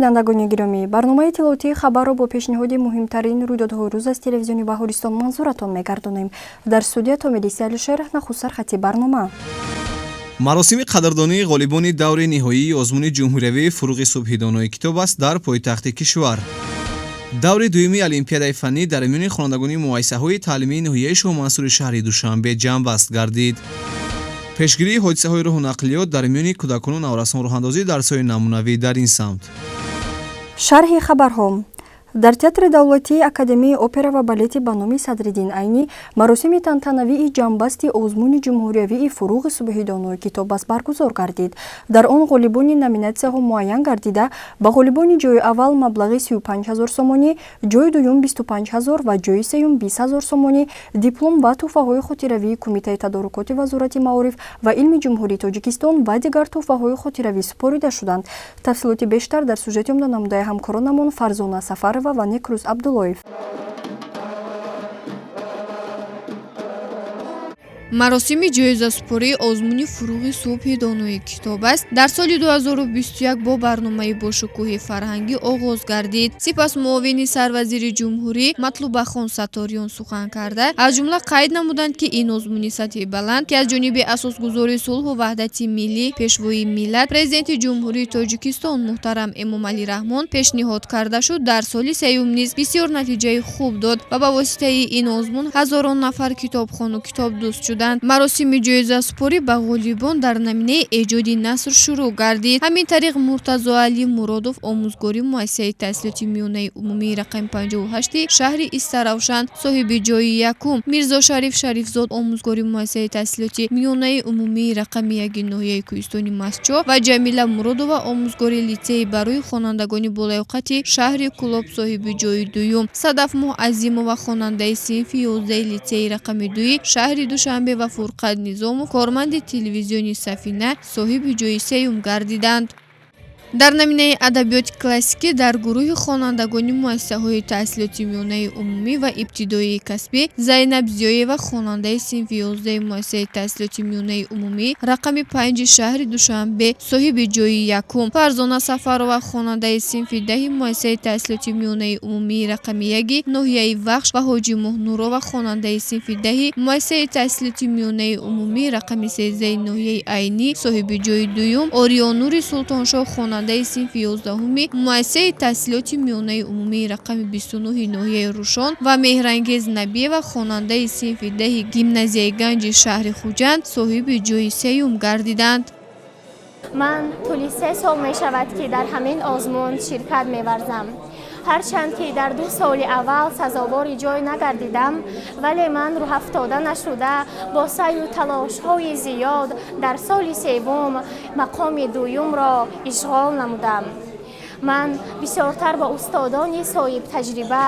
Бинандагони гиромӣ, барномаи иттилоотии хабарро бо пешниҳоди муҳимтарин рӯйдодҳои рӯз аз телевизиони Баҳористон манзуратон мегардонем. Дар студия Томидиси Алишер. Нахуст сархати барнома. Маросими қадрдонии ғолибони даври ниҳоии озмуни ҷумҳуриявии «Фурӯғи субҳи донои китоб» аст дар пойтахти кишвар. Даври дуюми олимпиадаи фаннӣ дар миёни хонандагони муассисаҳои таълимии ноҳияи Шоҳмансури шаҳри Душанбе ҷамъбаст гардид. Пешгирии ҳодисаҳои роҳу нақлиёт дар миёни кӯдакону наврасон, роҳандозии дарсҳои намунавӣ дар ин самт. Шарҳи хабарҳо. Дар Театри давлатии Академияи опера ва балети ба номи Садриддин Айнӣ маросими тантанавии ҷамъбасти озмуни ҷумҳуриявии «Фурӯғи субҳи донои китоб» аст баргузор гардид. Дар он ғолибони номинатсияҳо муайян гардида, ба ғолибони ҷои аввал маблағи 35 ҳазор сомонӣ, ҷои дуюм 25 ҳазор ва ҷои сеюм 20 ҳазор сомонӣ, диплом ва тӯҳфаҳои хотиравии Кумитаи тадорукоти Вазорати маориф ва илми Ҷумҳурии Тоҷикистон ва дигар тӯҳфаҳои хотиравӣ супорида шуданд. Тафсилоти бештар дар сюжети омданамудаи ҳамкоронамон Фарзона Сафарова ва Некрӯз Абдуллоев. Маросими ҷоизасупории озмуни «Фурӯғи субҳи донои китоб» аст дар соли 2021 бо барномаи бошукӯҳи фарҳангӣ оғоз гардид. Сипас муовини сарвазири ҷумҳурӣ Матлубахон Сатториён сухан карда, аз ҷумла қайд намуданд, ки ин озмуни сатҳи баланд, ки аз ҷониби асосгузори сулҳу ваҳдати миллӣ, пешвои миллат, Президенти Ҷумҳурии Тоҷикистон муҳтарам Эмомалӣ Раҳмон пешниҳод карда шуд, дар соли сеюм низ бисёр натиҷаи хуб дод ва ба воситаи ин озмун ҳазорон нафар китобхону китобдӯст шуданд. Маросими ҷоизасупорӣ ба ғолибон дар номинаи эҷоди наср шурӯъ гардид. Ҳамин тариқ, Муртазоалӣ Муродов, омӯзгори муассисаи таҳсилоти миёнаи умумии рақами 58 шаҳри Истаравшан, соҳиби ҷои якум, Мирзошариф Шарифзод, омӯзгори муассисаи таҳсилоти миёнаи умумии рақами яки ноҳияи Кӯҳистони Мастчоҳ ва Ҷамила Муродова, омӯзгори литсеи барои хонандагони болаёқати шаҳри Кӯлоб, соҳиби ҷои дуюм, Садафмоҳ Азимова, хонандаи синфи 11 литсеи рақами дуи шаҳри Душанбе ва Фурқат Низомов, корманди телевизиони Сафина, соҳиби ҷои сеюм гардиданд. Дар номинаи адабиёти классикӣ дар гурӯҳи хонандагони муассисаҳои таҳсилоти миёнаи умумӣ ва ибтидоии касбӣ Зайнаб Зиёева, хонандаи синфи 11 муассисаи таҳсилоти миёнаи умумӣ рақами 5 шаҳри Душанбе, соҳиби ҷои якум, Фарзона Сафарова, хонандаи синфи 10 муассисаи таҳсилоти миёнаи умумии рақами яки ноҳияи Вахш ва Ҳоҷи Моҳнурова, хонандаи синфи 10 муассисаи таҳсилоти миёнаи умумӣ рақами 13 ноҳияи Айнӣ, соҳиби ҷои дуюм, Ориёнури Султоншоҳ, хонандаи синфи 11 муассисаи таҳсилоти миёнаи умумии рақами 29 ноҳияи Рӯшон ва Меҳрангез Набиева, хонандаи синфи 10 гимназияи Ганҷи шаҳри Хуҷанд, соҳиби ҷои сеюм гардиданд. Ман тӯли 3 сол мешавад, ки дар ҳамин озмун ширкат меварзам. Ҳарчанд ки дар 2 соли аввал сазовори ҷой нагардидам, вале ман рӯҳафтода нашуда, бо саъю талошҳои зиёд дар соли севум мақоми дуюмро ишғол намудам. Ман бисёртар бо устодони соҳибтаҷриба,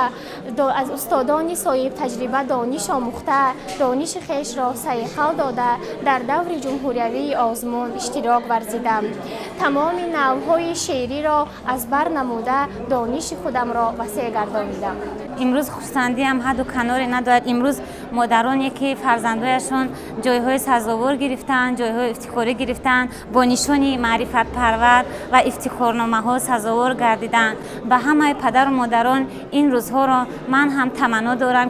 аз устодони соҳибтаҷриба дониш омӯхта, дониши хешро сайқал дода, дар даври ҷумҳуриявии озмун иштирок варзидам. Тамоми навъҳои шеъриро аз бар намуда, дониши худамро васеъ гардонидам. Имрӯз хурсандиам ҳадду каноре надорад. Имрӯз модароне, ки фарзандояшон ҷойҳои сазовор гирифтаанд, ҷойҳои ифтихорӣ гирифтаанд, бо нишони маърифатпарвар ва ифтихорномаҳо сазовор гардиданд. Ба ҳамаи падару модарон ин рӯзҳоро ман ҳам таманно дорам.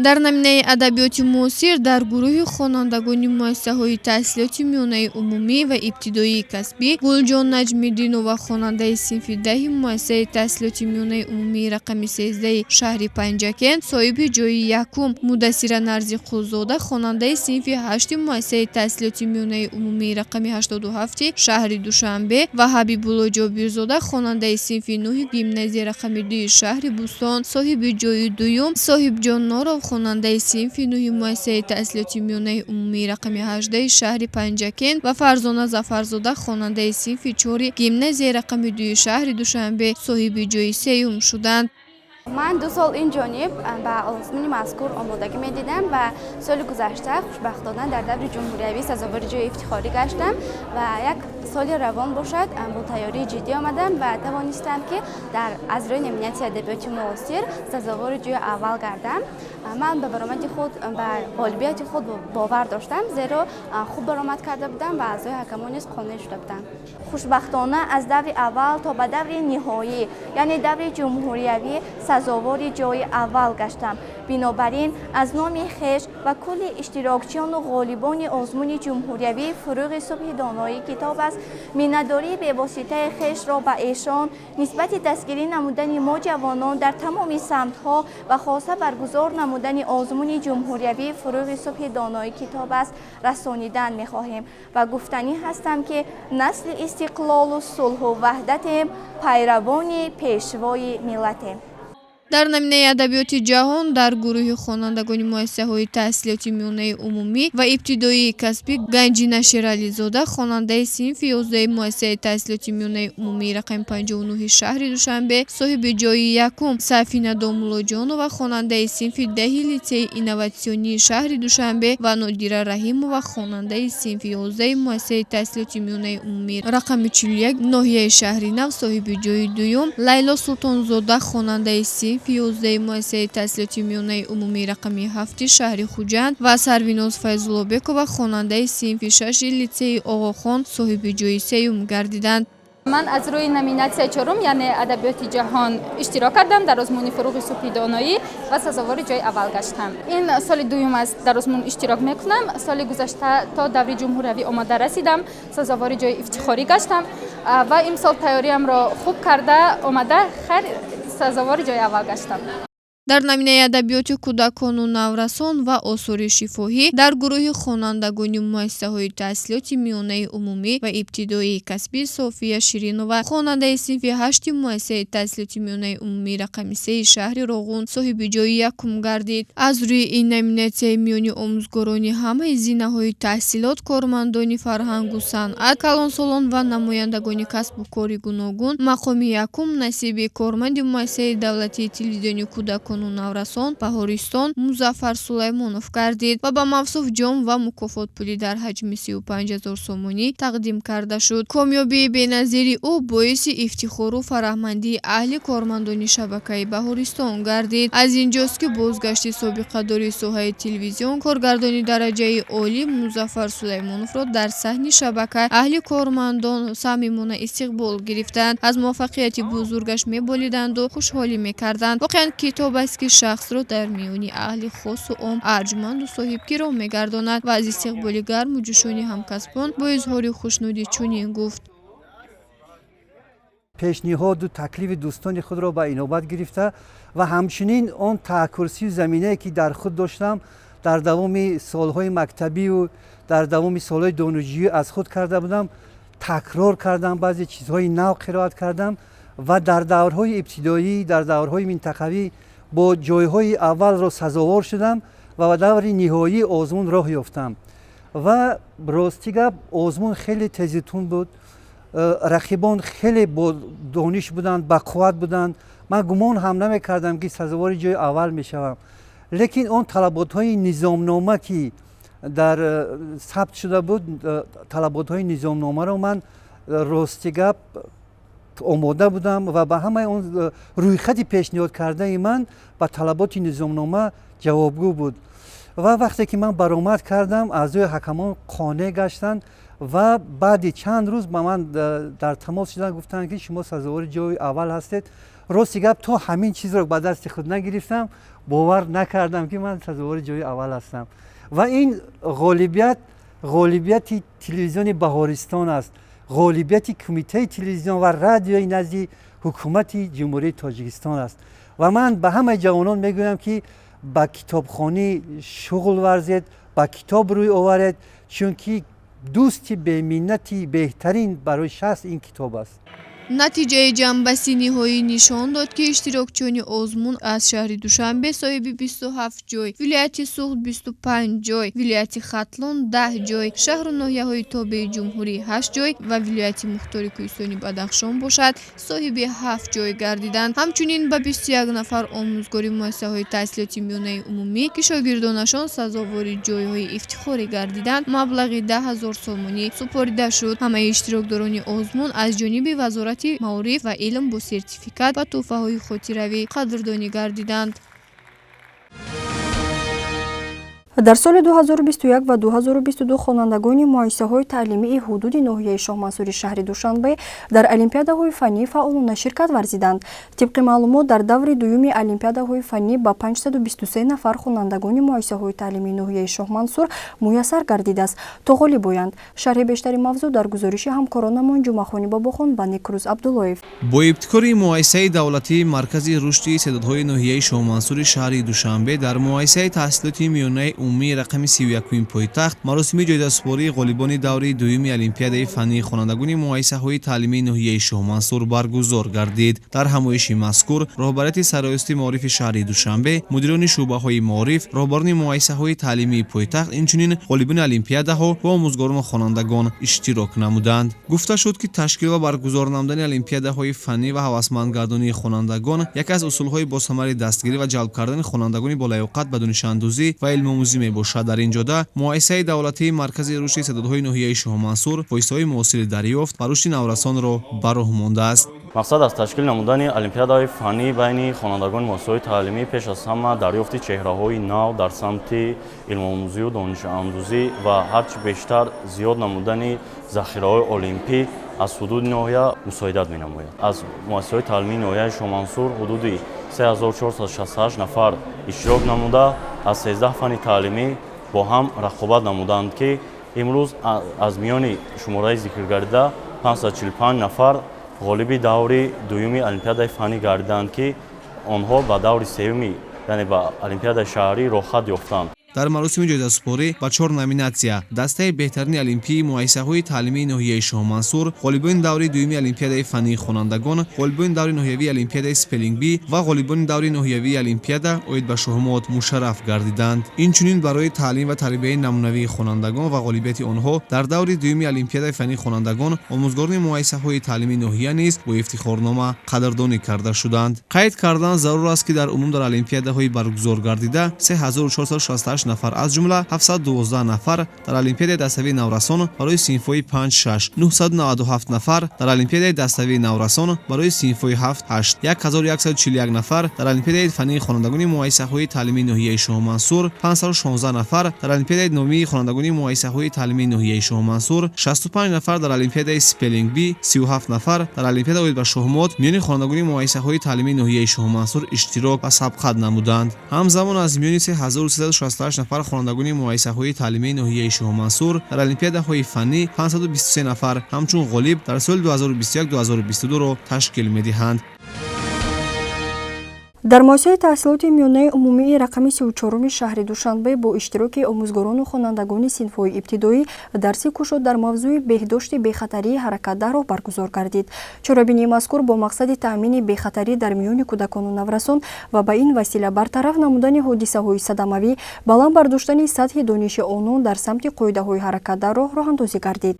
Дар номинаи адабиёти муосир дар гурӯҳи хонандагони муассисаҳои таҳсилоти миёнаи умумӣ ва ибтидоии касбӣ Гулҷон Наҷмиддинова, хонандаи синфи 10 муассисаи таҳсилоти миёнаи умумии рақами 13 шаҳри Панҷакент, соҳиби ҷои якум, Мудассира Нарзиқулзода, хонандаи синфи ҳашти муассисаи таҳсилоти миёнаи умумии рақами 87 шаҳри Душанбе ва Ҳабибулло Ҷобирзода, хонандаи синфи нӯҳи гимназияи рақами дуи шаҳри Бӯстон, соҳиби ҷои дуюм, Соҳибҷон Норов, хонандаи синфи нӯҳи муассисаи таҳсилоти миёнаи умумии рақами 18 шаҳри Панҷакент ва Фарзона Зафарзода, хонандаи синфи чори гимназияи рақами дуи шаҳри Душанбе, соҳиби ҷои сеюм шуданд. Ман 2 сол ин ҷониб ба озмуни мазкур омодагӣ медидам ва соли гузашта хушбахтона дар даври ҷумҳуриявӣ сазовори ҷои ифтихорӣ гаштам ва як соли равон бошад, бо тайёрии ҷиддӣ омадам ва тавонистам, ки дар аз рӯи номинатсияи адабиёти муосир сазовори ҷои аввал гардам. Ман ба баромади худ, ба ғолибияти худ бовар доштам, зеро хуб баромад карда будам ва аъзои ҳакамон низ қонеъ шуда буданд. Хушбахтона, аз даври аввал то ба даври ниҳоӣ, яъне даври ҷумҳуриявӣ, сазовори ҷои аввал гаштам. Бинобар ин, аз номи хеш ва кулли иштирокчиёну ғолибони озмуни ҷумҳуриявии «Фурӯғи субҳи доноии китоб аст» миннатдории бевоситаи хешро ба эшон нисбати дастгирӣ намудани мо ҷавонон дар тамоми самтҳо ва хоса баргузор намудани озмуни ҷумҳуриявии «Фурӯғи субҳи доноии китоб аст» расонидан мехоҳем ва гуфтанӣ ҳастам, ки насли истиқлолу сулҳу ваҳдатем, пайравони пешвои миллатем. Дар номинаи адабиёти ҷаҳон дар гурӯҳи хонандагони муассисаҳои таҳсилоти миёнаи умумӣ ва ибтидоии касбӣ Ганҷина Шерализода, хонандаи синфи 11-и муассисаи таҳсилоти миёнаи умумии рақами 59-и шаҳри Душанбе, соҳиби ҷои якум, Сафина Домуллоҷонова, хонандаи синфи 10-и литсеи инноватсионии шаҳри Душанбе, ва Нодира Раҳимова, хонандаи синфи 11-и муассисаи таҳсилоти миёнаи умумии рақами 41 ноҳияи Шаҳри Нав, соҳиби ҷои дуюм, Лайло Султонзода, хонандаи синфи 11-и муассисаи таҳсилоти миёнаи умумии рақами 7-и шаҳри Хуҷанд ва Сарвиноз Файзуллобекова, хонандаи синфи 6-и литсеи Оғохон, соҳиби ҷои сеюм гардиданд. Ман аз рӯи номинатсияи чорум, яъне адабиёти ҷаҳон, иштирок кардам дар озмуни «Фурӯғи субҳи доноӣ» ва сазовори ҷои аввал гаштам. Ин соли дуюм аст, дар озмун иштирок мекунам. Соли гузашта то даври ҷумҳуриявӣ омода расидам, сазовори ҷои ифтихорӣ гаштам ва имсол тайёриамро хуб карда омада, хайр, сазовори ҷои аввал гаштам. Дар номинаи адабиёти кӯдакону наврасон ва осори шифоҳӣ дар гурӯҳи хонандагони муассисаҳои таҳсилоти миёнаи умумӣ ва ибтидоии касбӣ София Ширинова, хонандаи синфи 8-и муассисаи таҳсилоти миёнаи умумии рақами 3-и шаҳри Роғун, соҳиби ҷои якум гардид. Аз рӯи ин номинатсияи миёни омӯзгорони ҳамаи зинаҳои таҳсилот, кормандони фарҳангу санъат, калонсолон ва намояндагони касбу кори гуногун мақоми якум насиби корманди муассисаи давлатии телевизиони кӯдакону наврасон «Баҳористон» Музаффар Сулаймонов гардид ва ба мавсуф ҷом ва мукофотпулӣ дар ҳаҷми 35 000 сомонӣ тақдим карда шуд. Комёбии беназири ӯ боиси ифтихору фараҳмандии аҳли кормандони шабакаи «Баҳористон» гардид. Аз ин ҷост, ки бозгашти собиқадори соҳаи телевизион, коргардони дараҷаи олӣ Музаффар Сулаймоновро дар саҳни шабака аҳли кормандон самимона истиқбол гирифтанд, аз муваффақияти бузургаш меболиданду хушҳолӣ мекарданд. Воқеан, китоб аст, ки шахсро дар миёни аҳли хосу ом арҷманду соҳибкиром мегардонад. Ва аз истиқболи гарму ҷӯшони ҳамкасбон бо изҳори хушнудӣ чунин гуфт: Пешниҳоду таклифи дӯстони худро ба инобат гирифта ва ҳамчунин он таҳкурсию заминае, ки дар худ доштам, дар давоми солҳои мактабию дар давоми солҳои донишҷӯӣ аз худ карда будам, такрор кардам, баъзе чизҳои нав қироат кардам ва дар даврҳои ибтидоӣ, дар даврҳои минтақавӣ бо ҷойҳои аввалро сазовор шудам ва ба даври ниҳоии озмун роҳ ёфтам. Ва рости гап, озмун хеле тезитун буд, рақибон хеле бо дониш буданд, бақувват буданд. Ман гумон ҳам намекардам, ки сазовори ҷои аввал мешавам, лекин он талаботҳои низомнома, ки дар сабт шуда буд, талаботҳои низомномаро ман, рости гап, омода будам ва ба ҳамаи он рӯйхати пешниҳод кардаи ман ба талаботи низомнома ҷавобгӯ буд. Ва вақте ки ман баромад кардам, аъзои ҳакамон қонеъ гаштанд ва баъди чанд рӯз ба ман дар тамос шуданд, гуфтанд, ки шумо сазовори ҷои аввал ҳастед. Рости гап, то ҳамин чизро ба дасти худ нагирифтам, бовар накардам, ки ман сазовори ҷои аввал ҳастам. Ва ин ғолибият ғолибияти телевизиони «Баҳористон» аст, ғолибияти Кумитаи телевизион ва радиои назди ҳукумати Ҷумҳурии Тоҷикистон аст. Ва ман ба ҳамаи ҷавонон мегӯям, ки ба китобхонӣ шуғл варзед, ба китоб рӯй оваред, чунки дӯсти беминнати беҳтарин барои шахс ин китоб аст. Натиҷаи ҷамъбасти ниҳоӣ нишон дод, ки иштирокчиёни озмун аз шаҳри Душанбе соҳиби 27 ҷой, вилояти Суғд 25 ҷой, вилояти Хатлон 10 ҷой, шаҳру ноҳияҳои тобеи ҷумҳурӣ ҳашт ҷой ва вилояти мухтори кӯҳистони Бадахшон бошад, соҳиби ҳафт ҷой гардиданд. Ҳамчунин ба 21 нафар омӯзгори муассисаҳои таҳсилоти миёнаи умумӣ, ки шогирдонашон сазовори ҷойҳои ифтихорӣ гардиданд, маблағи 10 000 сомонӣ супорида шуд. Ҳамаи иштирокдорони озмун аз ҷониби Вазорати маориф ва илм бо сертификат ва тӯҳфаҳои хотиравӣ қадрдонӣ гардиданд. Дар соли 2021 ва 2022 хонандагони муассисаҳои таълимии ҳудуди ноҳияи Шоҳмансури шаҳри Душанбе дар олимпиадаҳои фаннӣ фаъолона ширкат варзиданд. Тибқи маълумот, дар даври дуюми олимпиадаҳои фаннӣ ба 523 нафар хонандагони муассисаҳои таълимии ноҳияи Шоҳмансур муяссар гардидааст, то ғолиб оянд. Шарҳи бештари мавзӯъ дар гузориши ҳамкоронамон Ҷумъахони Бобохон ва Некрӯз Абдуллоев. Бо ибтикори муассисаи давлатии Маркази рушди истеъдодҳои ноҳияи Шоҳмансури шаҳри Душанбе дар муассисаи таҳсилоти миёнаи умумии рақами 31-уми пойтахт маросими ҷоизасупории ғолибони даври дуюми олимпиадаи фаннии хонандагони муассисаҳои таълимии ноҳияи Шоҳмансур баргузор гардид. Дар ҳамоиши мазкур роҳбарияти Сарраёсати маорифи шаҳри Душанбе, мудирони шӯъбаҳои маориф, роҳбарони муассисаҳои таълимии пойтахт, инчунин ғолибони олимпиадаҳо ва омӯзгорону хонандагон иштирок намуданд. Гуфта шуд, ки ташкил ва баргузор намудани олимпиадаҳои фаннӣ ва ҳавасмандгардонии хонандагон яке аз усулҳои босамари дастгирӣ ва ҷалб кардани хонандагони болаёқат ба донишандӯзӣ ва илмомӯзӣ мебошад. Дар ин ҷода муассисаи давлатии Маркази рушди истеъдодҳои ноҳияи Шоҳмансур воситаҳои муосири дарёфт ва рушди наврасонро ба роҳ мондааст. Мақсад аз ташкил намудани олимпиадаҳои фаннӣ байни хонандагони муассисаҳои таълимӣ пеш аз ҳама дарёфти чеҳраҳои нав дар самти илмомӯзию донишандӯзӣ ва ҳарчи бештар зиёд намудани захираҳои олимпӣ аз ҳудуди ноҳия мусоидат менамояд. Аз муассисаҳои таълимии ноҳияи Шоҳмансур ҳудуди 3468 нафар иштирок намуда, аз 13 фанни таълимӣ бо ҳам рақобат намуданд, ки имрӯз аз миёни шумораи зикргардида 545 нафар ғолиби даври дуюми олимпиадаи фаннӣ гардиданд, ки онҳо ба даври сеюми, яъне ба олимпиадаи шаҳрӣ роҳхат ёфтанд. Дар маросими ҷоизасупорӣ ба чор номинатсия дастаи беҳтарини олимпии муассисаҳои таълимии ноҳияи Шоҳмансур, ғолибони даври дуюми олимпиадаи фаннии хонандагон, ғолибони даври ноҳиявии олимпиадаи Spelling Bee ва ғолибони даври ноҳиявии олимпиада оид ба шоҳмот мушарраф гардиданд. Инчунин барои таълим ва тарбияи намунавии хонандагон ва ғолибияти онҳо дар даври дуюми олимпиадаи фаннии хонандагон омӯзгорони муассисаҳои таълимии ноҳия низ бо ифтихорнома қадрдонӣ карда шуданд. Қайд кардан зарур аст, ки дар умум дар олимпиадаҳои баргузор гардида 3468 нафар, аз ҷумла 712 нафар дар олимпиадаи даставии наврасон барои синфҳои 5-6, 997 нафар дар олимпиадаи даставии наврасон барои синфҳои 7-8, 1141 нафар дар олимпиадаи фаннии хонандагони муассисаҳои таълимии ноҳияи Шоҳмансур, 516 нафар дар олимпиадаи номии хонандагони муассисаҳои таълимии ноҳияи Шоҳмансур, 65 нафар дар олимпиадаи Spelling Bee, 37 нафар дар олимпиада оид ба шоҳмот миёни хонандагони муассисаҳои таълимии ноҳияи Шоҳмансур иштирок ва сабқат намуданд. Ҳамзамон аз миёни 3368 нафар хонандагони муассисаҳои таълимии ноҳияи Шоҳмансур дар олимпиадаҳои фаннӣ 523 нафар ҳамчун ғолиб дар соли 2021-2022-ро ташкил медиҳанд. Дар муассисаи таҳсилоти миёнаи умумии рақами 34-уми шаҳри Душанбе бо иштироки омӯзгорону хонандагони синфҳои ибтидоӣ дарси кушод дар мавзӯи беҳдошти бехатарии ҳаракат дар роҳ баргузор гардид. Чорабинии мазкур бо мақсади таъмини бехатарӣ дар миёни кӯдакону наврасон ва ба ин васила бартараф намудани ҳодисаҳои садамавӣ, баланд бардоштани сатҳи дониши онон дар самти қоидаҳои ҳаракат дар роҳ роҳандозӣ гардид.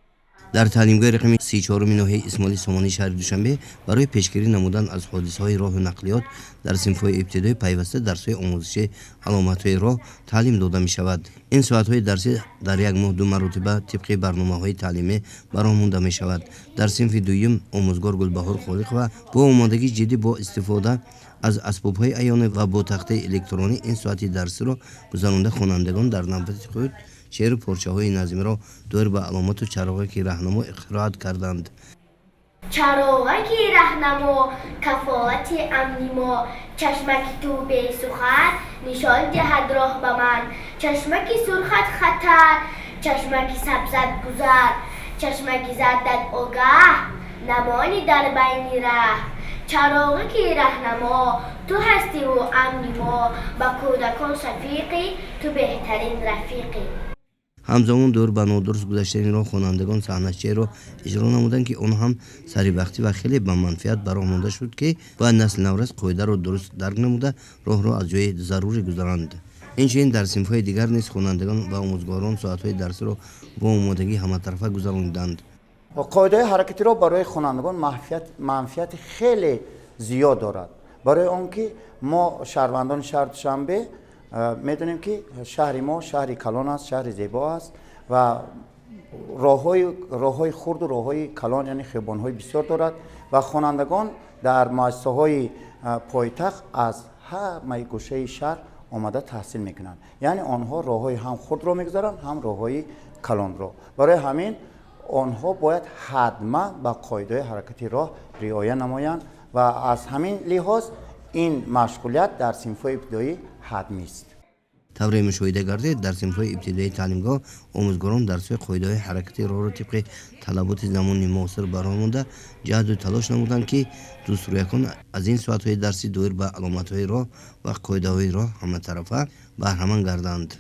Дар таълимгоҳи рақами 34-уми ноҳияи Исмоили Сомонии шаҳри Душанбе барои пешгирӣ намудан аз ҳодисаҳои роҳу нақлиёт дар синфҳои ибтидоӣ пайваста дарсҳои омӯзиши аломатҳои роҳ таълим дода мешавад. Ин соатҳои дарсӣ дар як моҳ ду маротиба тибқи барномаҳои таълимӣ ба роҳ монда мешавад. Дар синфи дуюм омӯзгор Гулбаҳор Холиқова бо омодагии ҷиддӣ, бо истифода аз асбобҳои аёнӣ ва бо тахтаи электронӣ ин соати дарсиро гузаронда, хонандагон дар навбати худ шеъру порчаҳои назмиро доир ба аломату чароғаки раҳнамо қироат карданд. Чароғаки раҳнамо, кафолати амни мо, чашмаки ту бесухан нишон диҳад роҳ ба ман. Чашмаки сурхат хатар, чашмаки сабзат гузар, чашмаки зардат огаҳ, намонӣ дар байни раҳ. Чароғаки раҳнамо, ту ҳастиву амни мо, ба кӯдакон шафиқӣ, ту беҳтарин рафиқӣ. Ҳамзамон доир ба нодуруст гузаштани роҳ хонандагон саҳначаеро иҷро намуданд, ки он ҳам саривақтӣ ва хеле ба манфиат ба роҳ монда шуд, ки бояд насли наврас қоидаро дуруст дарк намуда, роҳро аз ҷои зарурӣ гузаранд. Инчунин дар синфҳои дигар низ хонандагон ва омӯзгорон соатҳои дарсиро бо омодагии ҳаматарафа гузарониданд. Қоидаҳои ҳаракатиро барои хонандагон манфиати хеле зиёд дорад, барои он ки мо, шаҳрвандони шаҳри Душанбе, медонем, ки шаҳри мо шаҳри калон аст, шаҳри зебо аст ва роҳҳои хурду роҳҳои калон, яъне хиёбонҳои бисёр дорад ва хонандагон дар муассисаҳои пойтахт аз ҳамаи гӯшаи шаҳр Омада таҳсил мекунанд, яъне онҳо роҳҳои ҳам хурдро мегузаранд, ҳам роҳҳои калонро. Барои ҳамин онҳо бояд ҳатман ба қоидаҳои ҳаракати роҳ риоя намоянд ва аз ҳамин лиҳоз ин машғулият дар синфҳои ибтидоӣ ҳатмист. Тавре мушоҳида гардид, дар синфҳои ибтидоии таълимгоҳ омӯзгорон дарсҳои қоидаҳои ҳаракати роҳро тибқи талаботи замони муосир ба роҳ монда, ҷаҳду талош намуданд, ки дӯстрӯякон аз ин соатҳои дарсӣ доир ба аломатҳои роҳ ва қоидаҳои роҳ ҳаматарафа баҳраманд гарданд.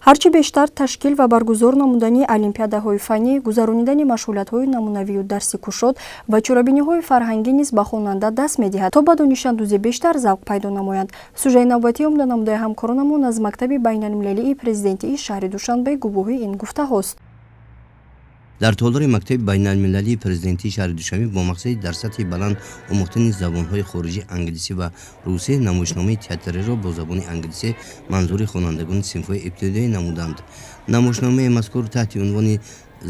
Ҳарчи бештар ташкил ва баргузор намудани олимпиадаҳои фаннӣ, гузаронидани машғулиятҳои намунавию дарси кушод ва чорабиниҳои фарҳангӣ низ ба хонанда даст медиҳад, то ба донишандӯзӣ бештар завқ пайдо намоянд. Сюжаи навбатӣ омода намудаи ҳамкоронамон аз мактаби байналмилалии президентии шаҳри Душанбе гувоҳи ин гуфтаҳост. Дар толори мактаби байналмилалии президентии шаҳри Душанбе бо мақсади дар сатҳи баланд омӯхтани забонҳои хориҷӣ, англисӣ ва русӣ, намоишномаи театриро бо забони англисӣ манзури хонандагони синфҳои ибтидоӣ намуданд. Намоишномаи мазкур таҳти унвони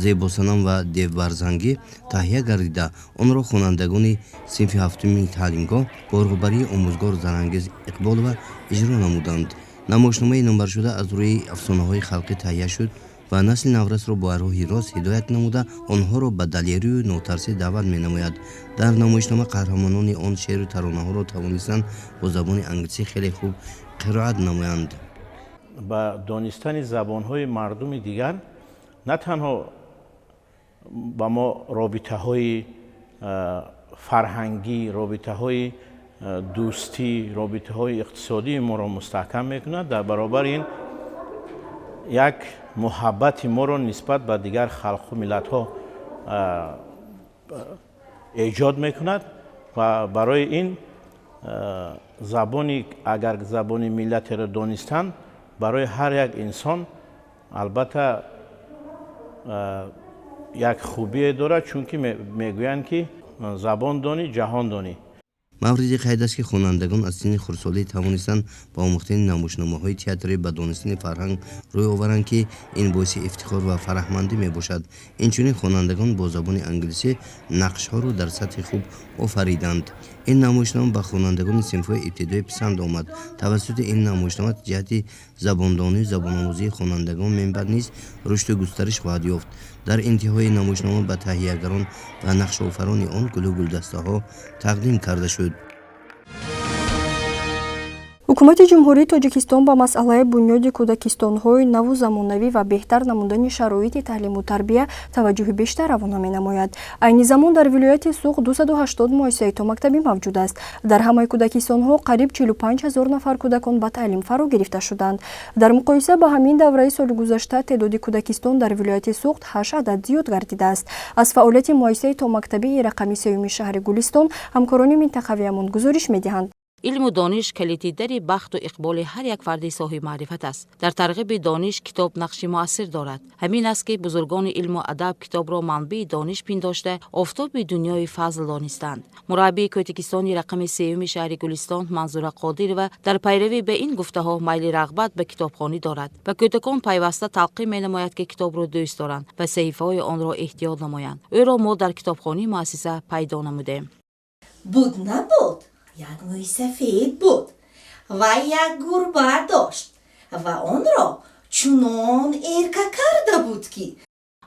«Зебосанам ва девбарзангӣ» таҳия гардида, онро хонандагони синфи ҳафтуми таълимгоҳ бо роҳбарии омӯзгор Зарангез Иқболова иҷро намуданд. Намоишномаи номбаршуда аз рӯи афсонаҳои халқӣ таҳия шуд ва насли наврасро ба роҳи рост ҳидоят намуда, онҳоро ба далерию нотарсӣ даъват менамояд. Дар намоишнома қаҳрамонони он шеъру таронаҳоро тавонистанд бо забони англисӣ хеле хуб қироат намоянд. Ба донистани забонҳои мардуми дигар на танҳо ба мо робитаҳои фарҳангӣ, робитаҳои дӯстӣ, робитаҳои иқтисодии моро мустаҳкам мекунад, дар баробари ин як муҳаббати моро нисбат ба дигар халқу миллатҳо эҷод мекунад. Ва барои ин забони, агар забони миллатеро донистан барои ҳар як инсон албатта як хубие дорад, чунки мегӯянд, ки забон донӣ, ҷаҳон донӣ. Мавриди қайд аст, ки хонандагон аз синни хурдсолӣ тавонистанд ба омӯхтани намоишномаҳои театрӣ, ба донистани фарҳанг рӯй оваранд, ки ин боиси ифтихор ва фараҳмандӣ мебошад. Инчунин хонандагон бо забони англисӣ нақшҳоро дар сатҳи хуб офариданд. Ин намоишнома ба хонандагони синфҳои ибтидоӣ писанд омад. Тавассути ин намоишнома ҷиҳати забондонию забономӯзии хонандагон минбаъд низ рушду густариш хоҳад ёфт. Дар интиҳои намоишнома ба таҳиягарон ва нақшофарони он гулу гулдастаҳо тақдим карда шуд. Ҳукумати Ҷумҳурии Тоҷикистон ба масъалаи бунёди кӯдакистонҳои наву замонавӣ ва беҳтар намудани шароити таълиму тарбия таваҷҷӯҳи бештар равона менамояд. Айни замон дар вилояти Суғд 280 муассисаи томактабӣ мавҷуд аст. Дар ҳамаи кӯдакистонҳо қариб 45 ҳазор нафар кӯдакон ба таълим фаро гирифта шуданд. Дар муқоиса ба ҳамин давраи соли гузашта теъдоди кӯдакистон дар вилояти Суғд ҳашт адад зиёд гардидааст. Аз фаъолияти муассисаи томактабии рақами сеюми шаҳри Гулистон ҳамкорони минтақавиямон гузориш медиҳанд. Илму дониш калиди дари бахту иқболи ҳар як фарди соҳиби маърифат аст. Дар тарғиби дониш китоб нақши муассир дорад. Ҳамин аст, ки бузургони илму адаб китобро манбаи дониш пиндошта, офтоби дунёи фазл донистанд. Мураббии кӯдакистони рақами сеюми шаҳри Гулистон Манзура Қодирова дар пайравӣ ба ин гуфтаҳо майли рағбат ба китобхонӣ дорад. Ба кӯдакон пайваста талқин менамояд, ки китобро дӯст доранд ва саҳифаҳои онро эҳтиёт намоянд. Ӯро мо дар китобхонии муассиса пайдо намудем. Буд, набуд, як мӯйсафед буд ва як гурба дошт ва онро чунон эрка карда буд, ки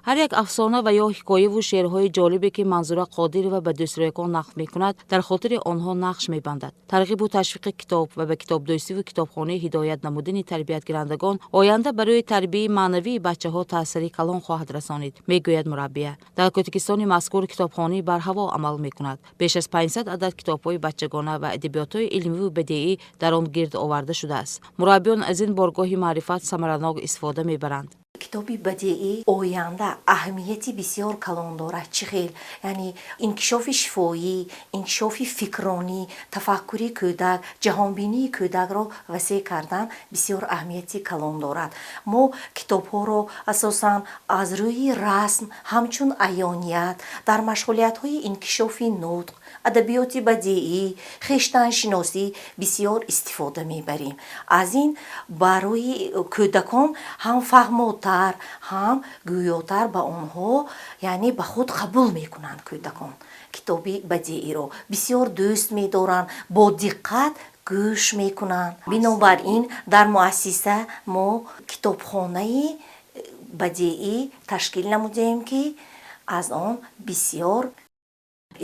Ҳар як афсона ва ё ҳикояву шеърҳои ҷолибе, ки Манзура Қодирова ба дӯстрӯякон нақл мекунад, дар хотири онҳо нақш мебандад. Тарғибу ташвиқи китоб ва ба китобдӯстиву китобхонӣ ҳидоят намудани тарбиятгирандагон оянда барои тарбияи маънавии бачаҳо таъсири калон хоҳад расонид, мегӯяд мураббия. Дар кӯдакистони мазкур китобхонии барҳаво амал мекунад. Беш аз 500 адад китобҳои бачагона ва адабиётҳои илмиву бадеӣ дар он гирд оварда шудааст. Мураббиён аз ин боргоҳи маърифат самаранок истифода мебаранд. Китоби бадеӣ оянда аҳамияти бисёр калон дорад. Чӣ хел? Яъне инкишофи шифоӣ, инкишофи фикронӣ, тафаккури кӯдак, ҷаҳонбинии кӯдакро васеъ кардан бисёр аҳамияти калон дорад. Мо китобҳоро асосан аз рӯи расм, ҳамчун аёният дар машғулиятҳои инкишофи нутқ, адабиёти бадеӣ, хештаншиносӣ бисёр истифода мебарем. Аз ин барои кӯдакон ҳам фаҳмотар, ҳам гӯётар ба онҳо, яъне ба худ қабул мекунанд. Кӯдакон китоби бадеиро бисёр дӯст медоранд, бо диққат. Гӯш мекунанд. Бинобар ин дар муассиса мо китобхонаи бадеӣ ташкил намудем, ки аз он бисёр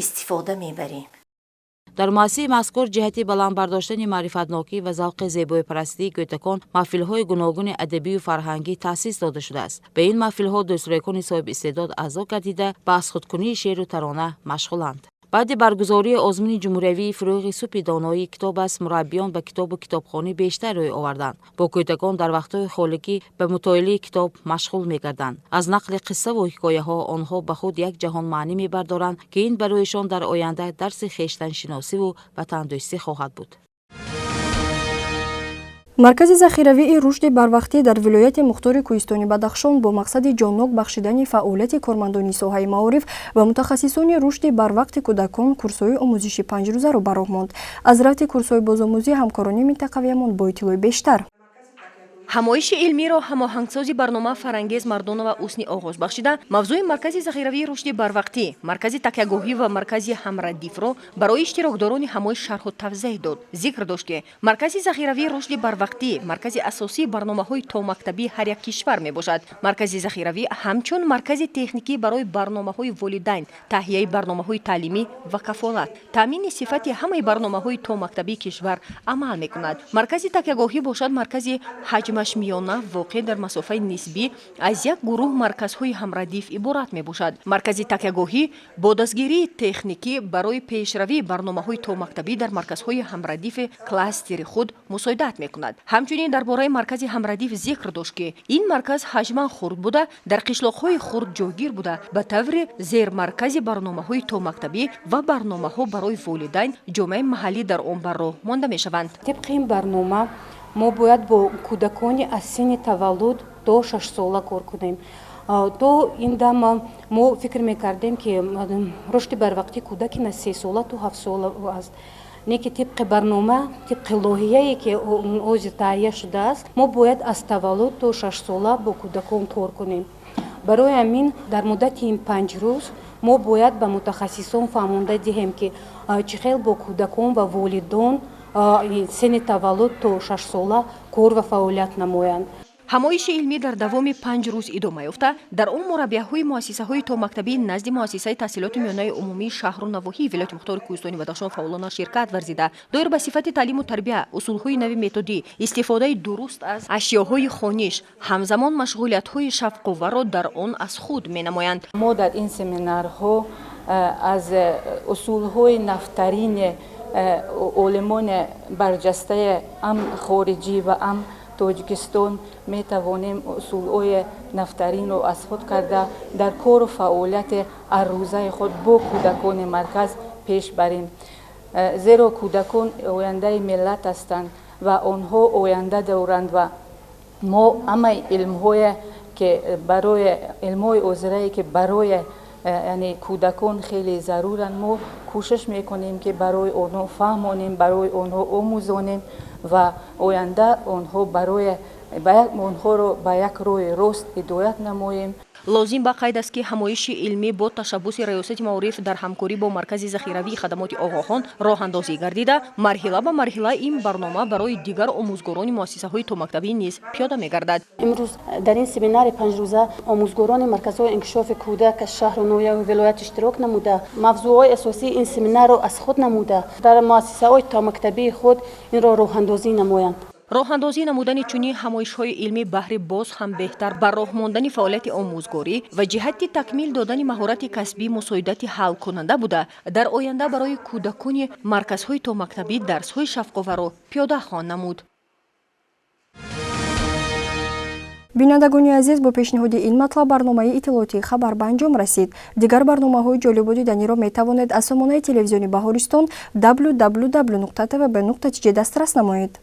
истифода мебарем. Дар муассисаи мазкур ҷиҳати баланд бардоштани маърифатнокӣ ва завқи зебоипарастии кӯдакон маҳфилҳои гуногуни адабию фарҳангӣ таъсис дода шудааст. Ба ин маҳфилҳо дӯстрӯякони соҳибистеъдод аъзо гардида, ба азхудкунии шеъру тарона машғуланд. Баъди баргузории озмуни ҷумҳуриявии «Фурӯғи субҳи доноии китоб аст», мураббиён ба китобу китобхонӣ бештар рӯй оварданд. Бо кӯдакон дар вақтҳои холигӣ ба мутолиаи китоб машғул мегарданд. Аз нақли қиссаву ҳикояҳо онҳо ба худ як ҷаҳон маънӣ мебардоранд, ки ин барояшон дар оянда дарси хештаншиносиву ватандӯстӣ хоҳад буд. Маркази захиравии рушди барвақтӣ дар вилояти мухтори кӯҳистони Бадахшон бо мақсади ҷоннок бахшидани фаъолияти кормандони соҳаи маориф ва мутахассисони рушди барвақти кӯдакон курсҳои омӯзиши панҷрӯзаро ба роҳ монд. Аз рафти курсҳои бозомӯзӣ ҳамкорони минтақавиямон бо иттилои бештар. Ҳамоиши илмиро ҳамоҳангсози барнома Фарангез Мардонова Усни оғоз бахшида, мавзӯи маркази захиравии рушди барвақтӣ, маркази такягоҳӣ ва маркази ҳамрадифро барои иштирокдорони ҳамоиш шарҳу тавзеҳ дод. Зикр дошт, ки маркази захиравии рушди барвақтӣ маркази асосии барномаҳои томактабии ҳар як кишвар мебошад. Маркази захиравӣ ҳамчун маркази техникӣ барои барномаҳои волидайн, таҳияи барномаҳои таълимӣ ва кафолат, таъмини сифати ҳамаи барномаҳои томактабии кишвар амал мекунад. Маркази такягоҳӣ бошад, маркази ҳаҷмаш миёна, воқеъ дар масофаи нисбӣ аз як гурӯҳ марказҳои ҳамрадиф иборат мебошад. Маркази такягоҳӣ бо дастгирии техникӣ барои пешравии барномаҳои томактабӣ дар марказҳои ҳамрадифи кластери худ мусоидат мекунад. Ҳамчунин дар бораи маркази ҳамрадиф зикр дошт, ки ин марказ ҳаҷман хурд буда, дар қишлоқҳои хурд ҷойгир буда, ба таври зермаркази барномаҳои томактабӣ ва барномаҳо барои волидайн, ҷомеаи маҳаллӣ дар он бар роҳ монда мешаванд. Тибқи ин барнома мо бояд бо кӯдакони аз синни таваллуд то 6-сола кор кунем. То ин дам мо фикр мекардем, ки рушди барвақтии кӯдаки на 3-сола то 7-сола аст. Не ки тибқи барнома, тибқи лоҳияе, ки ҳозир таҳия шудааст, мо бояд аз таваллуд то 6-сола бо кӯдакон кор кунем. Барои ҳамин дар муддати ин 5 рӯз мо бояд ба мутахассисон фаҳмонда диҳем, ки чӣ хел бо кӯдакон ва волидон синни таваллуд то 6-сола кор ва фаъолият намоянд. Ҳамоиши илмӣ дар давоми 5 рӯз идома ёфта, дар он мураббияҳои муассисаҳои томактабӣ назди муассисаи таҳсилоти миёнаи умумии шаҳру навоҳии вилояти мухтори кӯҳистони Бадахшон фаъолона ширкат варзида, доир ба сифати таълиму тарбия, усулҳои нави методӣ, истифодаи дуруст аз ашёҳои хониш, ҳамзамон машғулиятҳои шавқоварро дар он аз худ менамоянд. Мо дар ин семинарҳо аз усулҳои навтарини олимони барҷастаи ам хориҷӣ ва ам Тоҷикистон метавонем усулҳои навтаринро аз худ карда, дар кору фаъолияти ҳаррӯзаи худ бо кӯдакони марказ пеш барем, зеро кӯдакон ояндаи миллат ҳастанд ва онҳо оянда доранд ва мо ҳамаи илмҳое ки барои илмҳои ҳозирае, ки барои, яъне, кӯдакон хеле заруранд, мо кӯшиш мекунем, ки барои онҳо фаҳмонем, барои онҳо омӯзонем ва оянда онҳо барои онҳоро ба як роҳи рост ҳидоят намоем. Лозим ба қайд аст, ки ҳамоиши илмӣ бо ташаббуси Раёсати маориф дар ҳамкорӣ бо маркази захиравии хадамоти оғохон роҳандозӣ гардида, марҳила ба марҳила ин барнома барои дигар омӯзгорони муассисаҳои томактабӣ низ пиёда мегардад. Имрӯз дар ин семинари панҷрӯза омӯзгорони марказҳои инкишофи кӯдак аз шаҳру ноҳияву вилоят иштирок намуда, мавзӯъҳои асосии ин семинарро аз худ намуда, дар муассисаҳои томактабии худ инро роҳандозӣ намоянд. Роҳандозӣ намудани чунин ҳамоишҳои илмӣ баҳри боз ҳам беҳтар ба роҳ мондани фаъолияти омӯзгорӣ ва ҷиҳати такмил додани маҳорати касбӣ мусоидати ҳалкунанда буда, дар оянда барои кӯдакони марказҳои томактабӣ дарсҳои шавқоварро пиёда хоҳанд намуд. Бинандагони азиз, бо пешниҳоди ин матлаб барномаи иттилоотии «Хабар» ба анҷом расид. Дигар барномаҳои ҷолибу диданиро метавонед аз сомонаи телевизиони Баҳористон www tvb tj дастрас намоед.